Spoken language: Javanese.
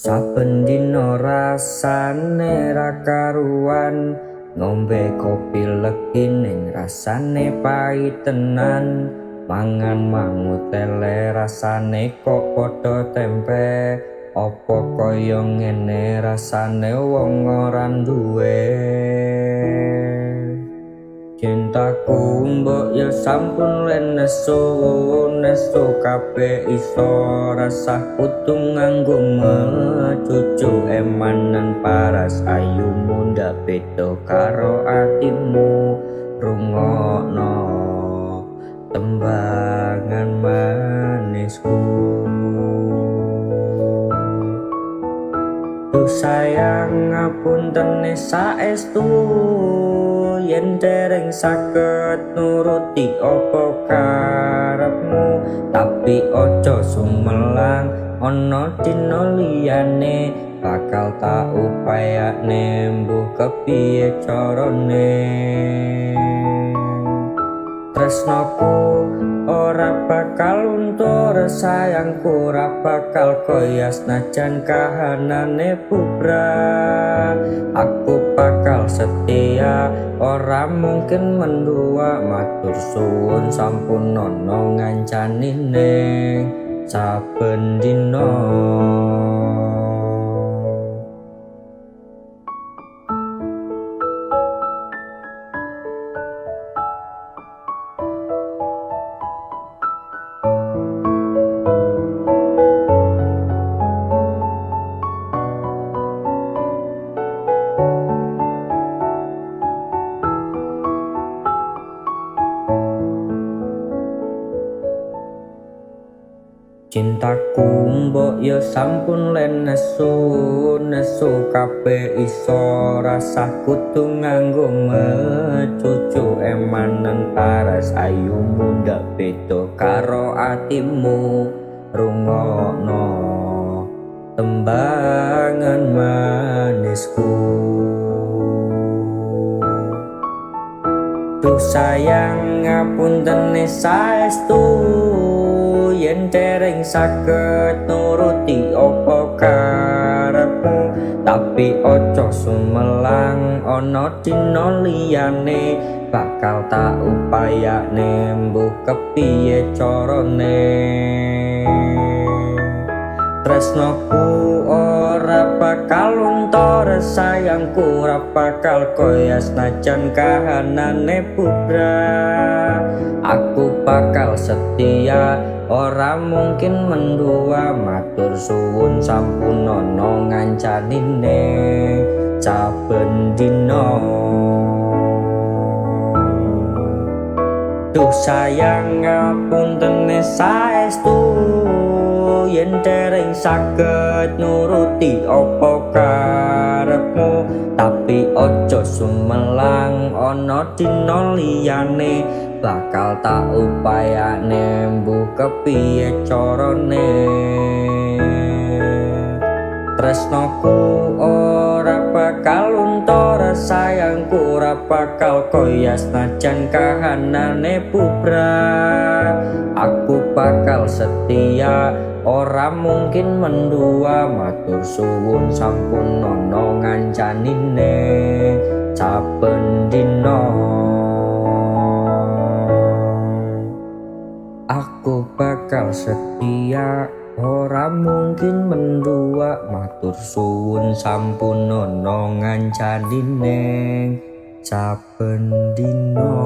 Saben dina rasane ra karuan, ngombe kopi legi ning rasane pait tenan, mangan mangut tele rasane kok padha tempe, apa kaya ngene rasane wong ora duwe. Cintaku mbok ya sampun nesu nesu kabeh iso rasah kudu nganggo mecucu emanan paras ayumu ndak beda karo atimu, rungokno tembangan manisku. Duh sayang ngapunten saestu yen dereng saged nuruti apa karepmu, tapi aja sumelang ana dina liyane bakal tak upayane mbuh kepiye carane. Tresnoku ora bakal luntur, sayangku ora bakal goyah najan kahanane bubrah. Aku bakal setia ora mungkin mendua, matur suwun sampun ana ngancani ning saben dina. Cintaku mbok ya sampun nesu nesu kabeh iso rasah kudu nganggo mecucu emanan paras ayumu ndak beda karo atimu, rungokno tembangan manisku. Duh sayang ngapunten saestu yen dereng saged nuruti apa karepmu, tapi aja sumelang ana dina liyane bakal tak upayane mbuh kepiye carane. Tresnoku ora bakal luntur, sayangku ora bakal goyah najan kahanane bubrah. Aku bakal setia ora mungkin mendua, matur suwun sampun ana ngancani ning saben dina. Duh sayang ngapunten saestu yen dereng saged nuruti apa karepmu, tapi aja sumelang ana dina liyane bakal tak upayane mbuh kepiye carane. Tresnoku ora bakal luntur, sayangku ora bakal goyah najan kahanane bubrah. Aku bakal setia ora mungkin mendua, matur suwun sampun ana ngancani ning saben dina. Aku bakal setia ora mungkin mendua, matur suwun sampun ana ngancani ning saben dina.